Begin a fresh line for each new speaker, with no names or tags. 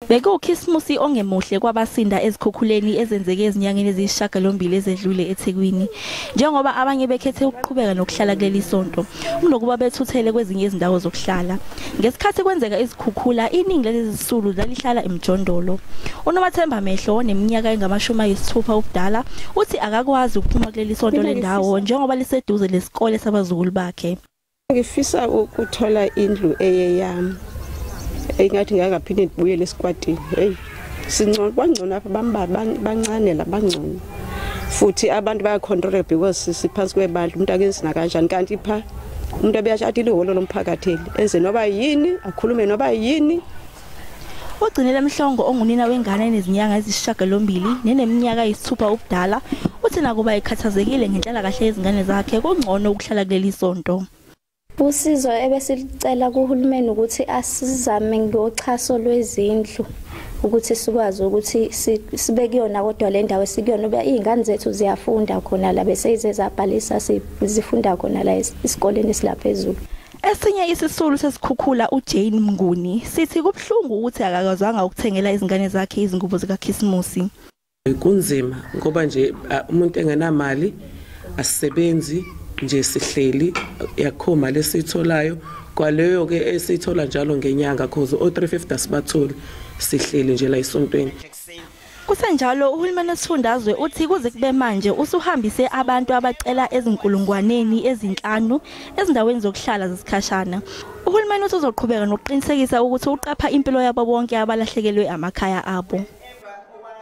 Bekuwukhisimusi ongemuhle kwabasinda ezikhukhuleni ezenzeke ezinyangeni eziyisishiyagalombili ezedlule eThekwini, njengoba abanye bekhethe ukuqhubeka nokuhlala kuleli sonto kunokuba bethuthele kwezinye izindawo zokuhlala. Ngesikhathi kwenzeka izikhukhula, iningi lezi zisulu lalihlala emjondolo. UNomathemba Mehlo oneminyaka engama-60 ubudala uthi akakwazi ukuphuma kuleli sonto lendawo njengoba liseduze lesikole sabazukulu bakhe.
Ngifisa ukuthola indlu eyeyami. Engathi ngakaphinde ngibuyele esikwatini. Hey, singcono kwangcono apha bancane la bangcono. Futhi abantu bayacontrol because siphansi kwebandla, umuntu akenzi nakanjani, kanti pha umuntu abeyasho ihholo lomphakathi enze noba yini, akhulume noba yini.
Ugcinele Mhlongo ongunina wengane enezinyanga ezisishiyagalombili neneminyaka eyisithupha ubudala uthi nakuba ekhathazekile ngenhlalakahle yezingane zakhe, kungcono ukuhlala kuleli sonto.
Usizo ebesilicela kuhulumeni ukuthi asizame ngoxhaso lwezindlu ukuthi sikwazi ukuthi sibe kuyona, kodwa le ndawo esikuyona uba iy'ngane zethu ziyafunda khona la, bese ize zabhalisa zifunda khona la esikoleni esilaphezulu.
Esinye isisulu sesikhukhula uJane Mnguni sithi kubuhlungu ukuthi akakwazanga ukuthengela izingane zakhe izingubo zikaKhisimusi.
Kunzima ngoba nje umuntu engenamali, asisebenzi nje, sihleli yakho mali esiyitholayo kwaleyo ke esiyithola njalo ngenyanga, cause o 350 asibatholi, sihleli nje la esontweni.
Kusenjalo, uhulumeni wesifundazwe uthi kuze kube manje usuhambise abantu abacela 5,000 ezindaweni zokuhlala zesikhashana. Uhulumeni uthi uzoqhubeka nokuqinisekisa ukuthi uqapha impilo yabo bonke abalahlekelwe amakhaya abo.